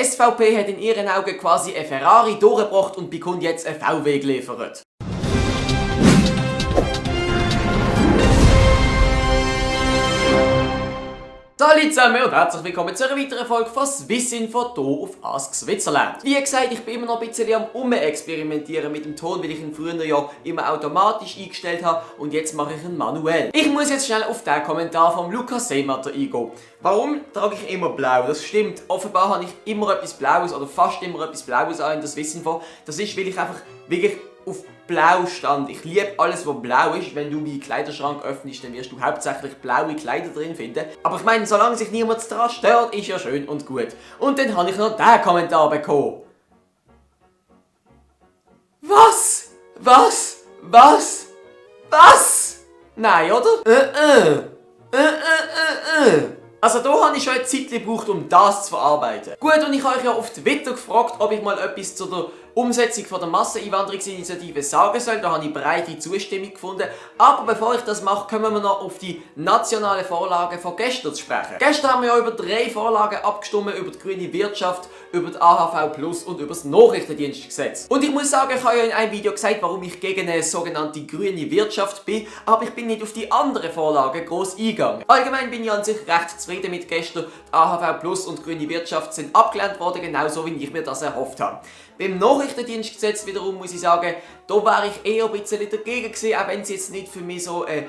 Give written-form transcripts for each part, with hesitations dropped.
SVP hat in ihren Augen quasi ein Ferrari durchgebracht und bekommt jetzt ein VW geliefert. Hallo zusammen und herzlich willkommen zu einer weiteren Folge von Swissinfo hier auf Ask Switzerland. Wie gesagt, ich bin immer noch ein bisschen am Experimentieren mit dem Ton, weil ich ihn früher ja immer automatisch eingestellt habe und jetzt mache ich ihn manuell. Ich muss jetzt schnell auf den Kommentar von Lukas Seematter eingehen. Warum trage ich immer blau? Das stimmt, offenbar habe ich immer etwas Blaues oder fast immer etwas Blaues an in der Swissinfo. Das ist, weil ich einfach wirklich auf Blau stand. Ich liebe alles, was blau ist. Wenn du meinen Kleiderschrank öffnest, dann wirst du hauptsächlich blaue Kleider drin finden. Aber ich meine, solange sich niemand daran stört, ist ja schön und gut. Und dann habe ich noch diesen Kommentar bekommen. Was? Nein, oder? Also da habe ich schon eine Zeit gebraucht, um das zu verarbeiten. Gut, und ich habe euch ja auf Twitter gefragt, ob ich mal etwas zu der Umsetzung von der Masseneinwanderungsinitiative sagen soll. Da habe ich breite Zustimmung gefunden. Aber bevor ich das mache, kommen wir noch auf die nationale Vorlage von gestern zu sprechen. Gestern haben wir ja über 3 Vorlagen abgestimmt, über die grüne Wirtschaft, über die AHV Plus und über das Nachrichtendienstgesetz. Und ich muss sagen, ich habe ja in einem Video gesagt, warum ich gegen eine sogenannte grüne Wirtschaft bin, aber ich bin nicht auf die anderen Vorlagen gross eingegangen. Allgemein bin ich an sich recht zufrieden mit gestern. Die AHV Plus und die grüne Wirtschaft sind abgelehnt worden, genauso wie ich mir das erhofft habe. Beim Nachrichtendienstgesetz wiederum muss ich sagen, da wäre ich eher ein bisschen dagegen gewesen, auch wenn es jetzt nicht für mich so eine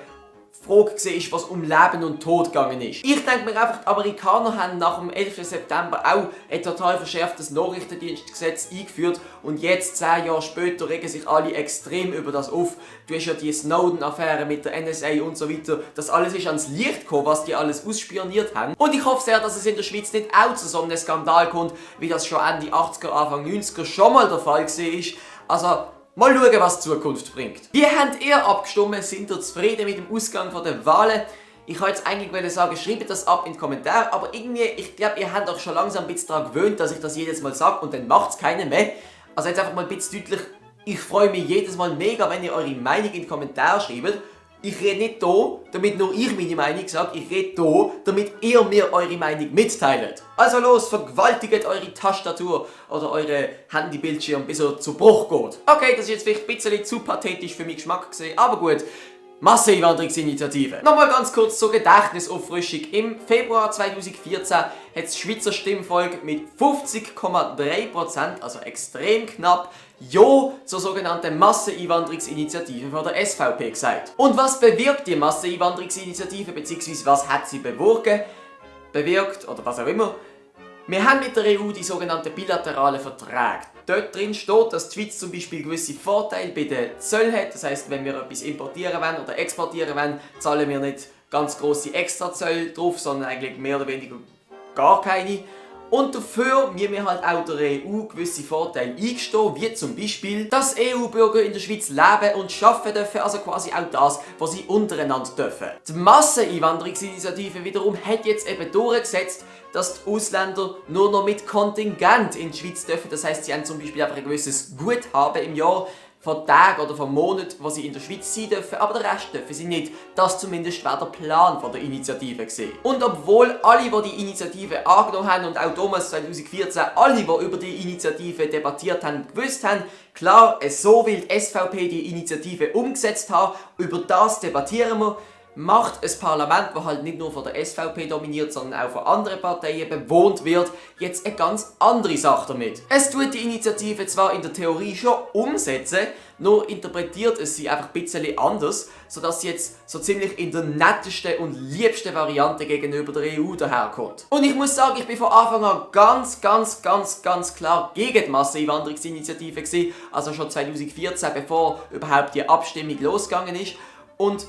Frage war, was um Leben und Tod gegangen ist. Ich denke mir einfach, die Amerikaner haben nach dem 11. September auch ein total verschärftes Nachrichtendienstgesetz eingeführt und jetzt, 10 Jahre später, regen sich alle extrem über das auf. Du hast ja die Snowden-Affäre mit der NSA und so weiter. Das alles ist ans Licht gekommen, was die alles ausspioniert haben. Und ich hoffe sehr, dass es in der Schweiz nicht auch zu so einem Skandal kommt, wie das schon Ende 80er, Anfang 90er schon mal der Fall war. Also, mal schauen, was die Zukunft bringt. Wie habt ihr abgestimmt? Sind ihr zufrieden mit dem Ausgang der Wahlen? Ich wollte jetzt eigentlich sagen, schreibt das ab in die Kommentare, aber irgendwie, ich glaube, ihr habt euch schon langsam ein bisschen daran gewöhnt, dass ich das jedes Mal sage und dann macht es keiner mehr. Also jetzt einfach mal ein bisschen deutlich, ich freue mich jedes Mal mega, wenn ihr eure Meinung in die Kommentare schreibt. Ich rede nicht hier, damit nur ich meine Meinung sage, ich rede hier, damit ihr mir eure Meinung mitteilt. Also los, vergewaltigt eure Tastatur oder eure Handybildschirm, bis er zu Bruch geht. Okay, das ist jetzt vielleicht ein bisschen zu pathetisch für meinen Geschmack gesehen, aber gut. Masseneinwanderungsinitiative. Nochmal ganz kurz zur Gedächtnisauffrischung. Im Februar 2014 hat das Schweizer Stimmvolk mit 50,3%, also extrem knapp, Ja zur sogenannten Masseneinwanderungsinitiative von der SVP gesagt. Und was bewirkt die Masseneinwanderungsinitiative, beziehungsweise was hat sie bewirkt oder was auch immer? Wir haben mit der EU die sogenannten bilateralen Verträge. Dort drin steht, dass die Schweiz zum Beispiel gewisse Vorteile bei den Zöllen hat. Das heisst, wenn wir etwas importieren wollen oder exportieren wollen, zahlen wir nicht ganz grosse Extrazölle drauf, sondern eigentlich mehr oder weniger gar keine. Und dafür müssen wir halt auch der EU gewisse Vorteile eingestehen, wie zum Beispiel, dass EU-Bürger in der Schweiz leben und arbeiten dürfen, also quasi auch das, was sie untereinander dürfen. Die Masseneinwanderungsinitiative wiederum hat jetzt eben durchgesetzt, dass die Ausländer nur noch mit Kontingent in die Schweiz dürfen. Das heisst, sie haben zum Beispiel einfach ein gewisses Guthaben im Jahr, von Tagen oder von Monaten, wo sie in der Schweiz sein dürfen, aber den Rest dürfen sie nicht. Das zumindest wäre der Plan von der Initiative gewesen. Und obwohl alle, die die Initiative angenommen haben und auch damals 2014 alle, die über die Initiative debattiert haben, gewusst haben, klar, so will die SVP die Initiative umgesetzt haben, über das debattieren wir, macht ein Parlament, das halt nicht nur von der SVP dominiert, sondern auch von anderen Parteien bewohnt wird, jetzt eine ganz andere Sache damit. Es tut die Initiative zwar in der Theorie schon umsetzen, nur interpretiert es sie einfach ein bisschen anders, sodass sie jetzt so ziemlich in der nettesten und liebsten Variante gegenüber der EU daherkommt. Und ich muss sagen, ich bin von Anfang an ganz klar gegen die Masseneinwanderungsinitiative gewesen, also schon 2014, bevor überhaupt die Abstimmung losgegangen ist. Und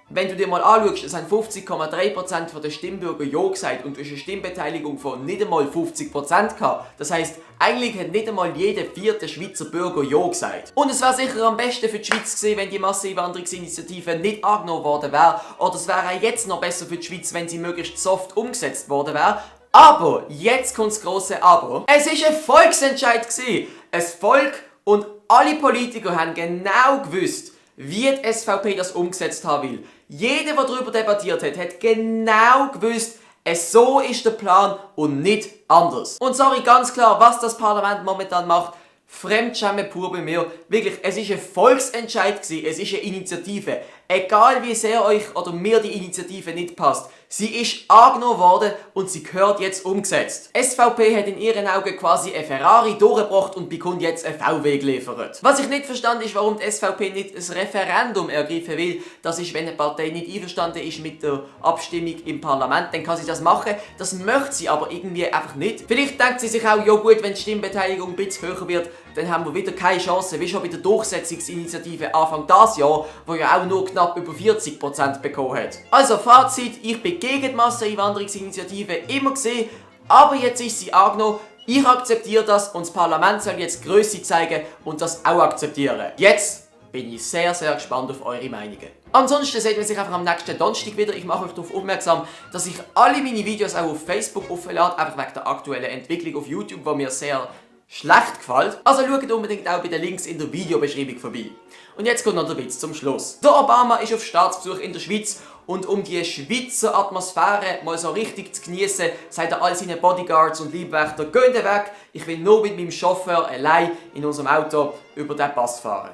wenn du dir mal anschaust, es haben 50,3% der Stimmbürger Ja gesagt und du hast eine Stimmbeteiligung von nicht einmal 50% gehabt. Das heisst, eigentlich hat nicht einmal jeder 4. Schweizer Bürger Ja gesagt. Und es wäre sicher am besten für die Schweiz gewesen, wenn die Masseneinwanderungsinitiative nicht angenommen worden wäre. Oder es wäre auch jetzt noch besser für die Schweiz, wenn sie möglichst soft umgesetzt worden wäre. Aber, jetzt kommt das grosse Aber. Es war ein Volksentscheid gewesen. Ein Volk und alle Politiker haben genau gewusst, wie die SVP das umgesetzt haben will. Jeder, der darüber debattiert hat, hat genau gewusst, So ist der Plan und nicht anders. Und sorry, ganz klar, was das Parlament momentan macht, Fremdschämen pur bei mir. Wirklich, es ist ein Volksentscheid gewesen, es ist eine Initiative. Egal wie sehr euch oder mir die Initiative nicht passt, sie ist angenommen worden und sie gehört jetzt umgesetzt. SVP hat in ihren Augen quasi ein Ferrari durchgebracht und bekommt jetzt ein VW geliefert. Was ich nicht verstand ist, warum die SVP nicht ein Referendum ergreifen will. Das ist, wenn eine Partei nicht einverstanden ist mit der Abstimmung im Parlament, dann kann sie das machen. Das möchte sie aber irgendwie einfach nicht. Vielleicht denkt sie sich auch, ja gut, wenn die Stimmbeteiligung ein bisschen höher wird, dann haben wir wieder keine Chance, wie schon bei der Durchsetzungsinitiative Anfang dieses Jahr, wo ja auch nur knapp über 40% bekommen hat. Also Fazit, ich bin gegen die Masseneinwanderungsinitiative immer gesehen, aber jetzt ist sie angenommen. Ich akzeptiere das und das Parlament soll jetzt Größe zeigen und das auch akzeptieren. Jetzt bin ich sehr, sehr gespannt auf eure Meinungen. Ansonsten seht ihr sich einfach am nächsten Donnerstag wieder. Ich mache euch darauf aufmerksam, dass ich alle meine Videos auch auf Facebook auflade, einfach wegen der aktuellen Entwicklung auf YouTube, die mir sehr schlecht gefällt. Also schaut unbedingt auch bei den Links in der Videobeschreibung vorbei. Und jetzt kommt noch der Witz zum Schluss. Der Obama ist auf Staatsbesuch in der Schweiz und um die Schweizer Atmosphäre mal so richtig zu genießen, sagt er all seinen Bodyguards und Leibwächter, geht weg, ich will nur mit meinem Chauffeur allein in unserem Auto über den Pass fahren.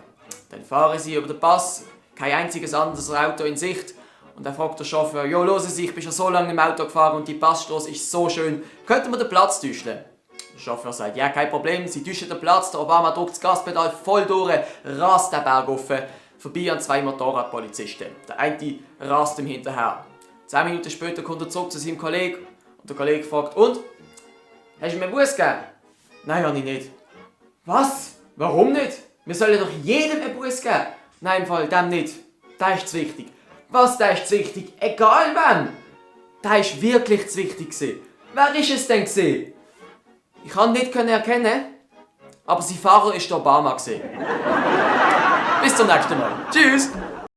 Dann fahren sie über den Pass, kein einziges anderes Auto in Sicht. Und dann fragt der Chauffeur, jo, hören Sie, ich bin schon so lange im Auto gefahren und die Passstraße ist so schön, könnten wir den Platz täuschen? Der Chauffeur sagt, ja, kein Problem, sie täuschen den Platz, der Obama drückt das Gaspedal voll durch, rast den Berg rauf, vorbei an zwei Motorradpolizisten. Der eine rast ihm hinterher. 10 Minuten später kommt er zurück zu seinem Kollegen und der Kollege fragt, und? Hast du mir einen Buß gegeben? Nein, habe ich nicht. Was? Warum nicht? Wir sollen doch jedem einen Buß geben. Nein, im Fall, dem nicht. Der ist zu wichtig. Was, der ist zu wichtig? Egal wann. Der ist wirklich zu wichtig gewesen. Wer ist es denn gewesen? Ich kann nicht erkennen, aber sein Fahrer war der Obama. Bis zum nächsten Mal. Tschüss!